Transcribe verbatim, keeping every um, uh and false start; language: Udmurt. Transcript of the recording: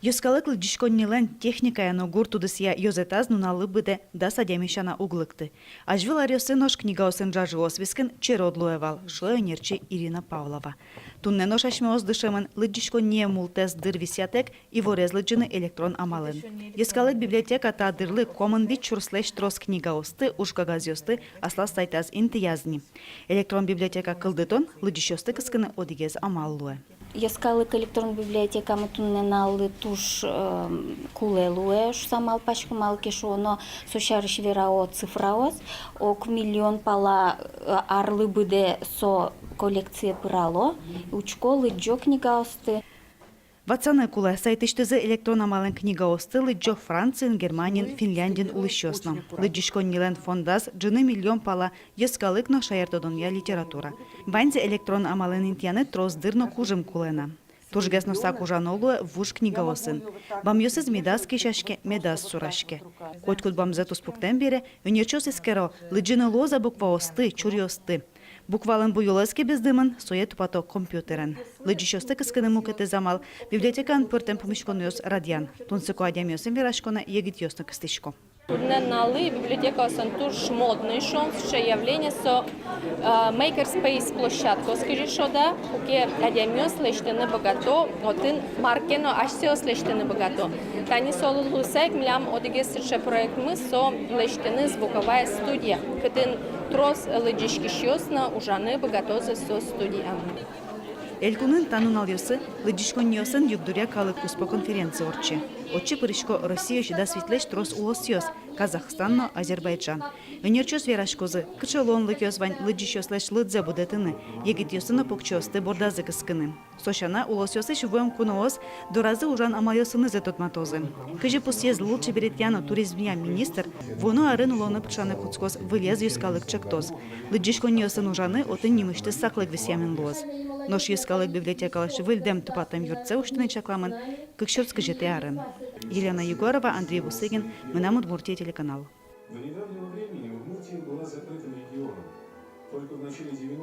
Йӧскалык лыдӟиськоннилэн техникая но гурт удысъя ёзэтаз нуналлы быдэ дас адями сяна уг лыкты. Азьвыл аръёсы нош книгаосын ӝажыос вискын черод луэ вал, шуэ ӧнерчи Ирина Павлова. Туннэ нош асьмеос дышемын лыдӟиськонние мултэс дыр висъятэк иворез лыдӟыны электрон амалэн. Йӧскалык библиотека та дырлы куамын вить сюрслэсь трос книгаосты, ужкагазъёсты аслаз сайтаз интыяз ни. Электрон библиотека кылдытон лыдӟисьёсты кыскыны одӥгез амал луэ. Йӧскалык электрон библиотекамы туннэ нуналлы туж, э, кулэ луэ шуса малпасько, малы ке шуоно, со сярысь верало цифраос. Ог миллион пала, э, арлы быдэ со коллекцие пырало, учко, лыдӟо книгаосты. Ватсаны кулэ, сайтысьтызы электрон амалэн книгаосты лыдӟо Франциын, Германиын, Финляндиын улӥсьёс но. Лыдӟиськоннилэн фондаз ӝыны миллион пала йӧскалык но шаертодонъя литература. Ваньзэ электрон амалэн интыяны трос дыр но кужым кулэ на. Тужгес но сак ужано луэ вуж книгаосын. Бамъёсыз медаз кесяське, медаз сураське. Котькуд бамзэ туспуктэм бере, ӧнерчиос эскеро, лыдӟыны луоз-а букваосты, чуръёсты. Буквалэн буёлэз ке бездымын, сое тупато компьютерен. Лыдӟисьёсты кыскыны мукетыз амал — библиотекаын пӧртэм пумиськонъёс радъян. Тунсыко адямиосын вераськонэ егитъёс но кыстӥсько. Туннэ нуналлы библиотекаосын туж модной, шуом, сыӵе явление со, э, makerspace площадкаос, кызьы шуод-а, куке адямиос лэсьтыны быгато, отын мар ке но асьсэос лэсьтыны быгато. Тани солы луыса ик милям одӥгез сыӵе проектмы — со лэсьтыны звуковая студия, кытын трос лыдӟиськисьёс но ужаны быгатозы со студиямы. Элькунын та нуналъёсы лыдӟиськонниосын югдуръя калык куспо конференция ортче. Отчы пырисько Россиысь дас витьлэсь трос улосъёс, Казахстан но Азербайджан. Ӧнерчиос вераськозы, кыӵе луонлыкъёс вань лыдӟисьёслэсь лыдзэ будэтыны, егитъёсты но покчиосты бордазы кыскыны. Со сяна, улосъёсысь вуэм куноос доразы ужан амалъёсынызы тодматозы. Кызьы пусйиз лулчеберетъя но туризмъя министр, вуоно арын улонэ пыӵаны кутскоз вылез йӧскалык ӵектос. Лыдӟиськонниосын ужаны отын нимысьтыз саклык висъямын луоз. Нош йӧскалык библиотекалэсь выльдэм тупатэм юртсэ усьтыны чакламын кык сюрс кызетӥ арын. Елена Егорова, Андрей Бусыгин, «Мынам Удмуртие» телеканал. До недавнего времени Удмуртия была закрытым регионом. Только в начале девяностых